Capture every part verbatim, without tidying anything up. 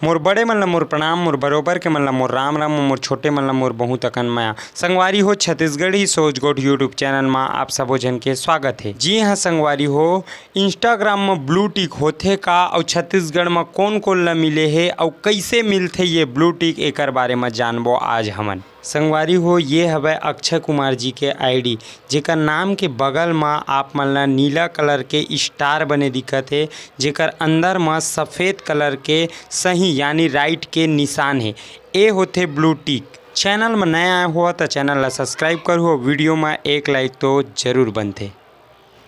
मोर बड़े मन ला मोर प्रणाम, मोर बरोबर के मन ला मोर राम राम, मोर छोटे मन ला मोर बहुत अकन मया। संगवारी हो, छत्तीसगढ़ी सोच गोठ YouTube चैनल मा आप सबो झन के स्वागत हे। जी हाँ संगवारी हो, Instagram मा blue tick होथे का अउ छत्तीसगढ़ मा कोन कोन ला मिले हे अउ कइसे मिलथे ये blue tick, एकर बारे मा जानबो आज हमन। संगवारी हो, ये हवय अक्षय कुमार जी के ID, जेकर नाम के बगल मा आप मन ला नीला colour के star बने दिखत हे, जेकर अंदर मा सफेद colour के सही यानी right के निशान हे। ए होथे blue tick। Channel मा नया आए हो त channel ला subscribe करहू, video मा एक like तो जरूर बनथे।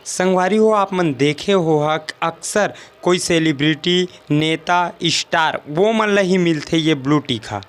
संगवारी हो, आप मन देखे हो हा, अक्सर कोई celebrity, नेता, star, वो मन ला ही मिलथे ये blue tick हा।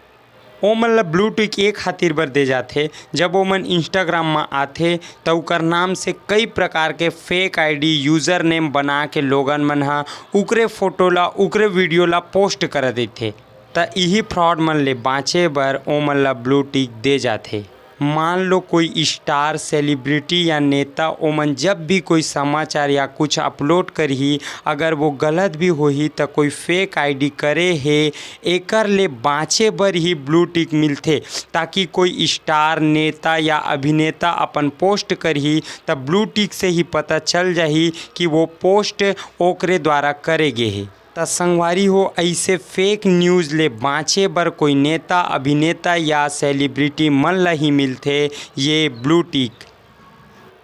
ओ मन ला blue tick ए खातिर बर दे जाथे, जब ओ मन Instagram मा आथे, त उकर नाम से कई प्रकार के fake ID, user name बना के लोगन मन हा उकरे photo ला, उकरे video ला post कर देथे। त इही fraud मन ले बाँचे बर ओ मन ला blue tick दे जाथे। मान लो कोई star, celebrity या नेता, ओमन जब भी कोई समाचार या कुछ upload करही, अगर वो गलत भी होही, त कोई fake ID करे हे, एकर ले बाँचे बर ही blue tick मिलथे, ताकि कोई star, नेता या अभिनेता अपन post करही, त blue tick से ही पता चल जाही कि वो post ओकरे द्वारा करे गे हे। त संगवारी हो, अइसे fake news ले बाँचे बर कोई नेता, अभिनेता या celebrity मन ला ही मिलथे ये blue tick।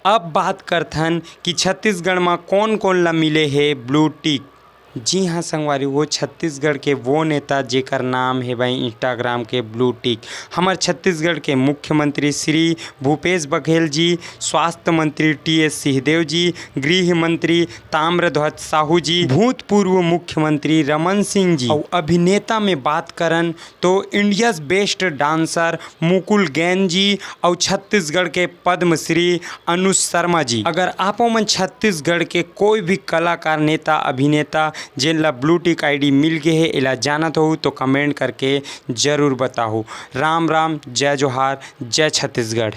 अब बात करथन कि छत्तीसगढ़ मा कोन कोन ला मिले हे blue tick। जी हाँ संगवारी हो, छत्तीसगढ़ के वो नेता जेकर नाम हे भाई Instagram के blue tick, हमर छत्तीसगढ़ के मुख्यमंत्री श्री भूपेश बघेल जी, स्वास्थ्य मंत्री T S सिंहदेव जी, गृह मंत्री ताम्रध्वज साहू जी, भूतपूर्व मुख्यमंत्री रमन सिंह जी, अउ अभिनेता में बात करन तो India's best dancer Mukul Jain ji अउ छत्तीसगढ़ के पद्मश्री अनुज शर्मा जी। अगर आपो मन छत्तीसगढ़ के कोई भी कलाकार, नेता, अभिनेता जेन ला blue tick ID मिल गे हे, एला जानत हो तो comment करके जरूर बताहू। राम राम, जय जोहार, जय छत्तीसगढ़।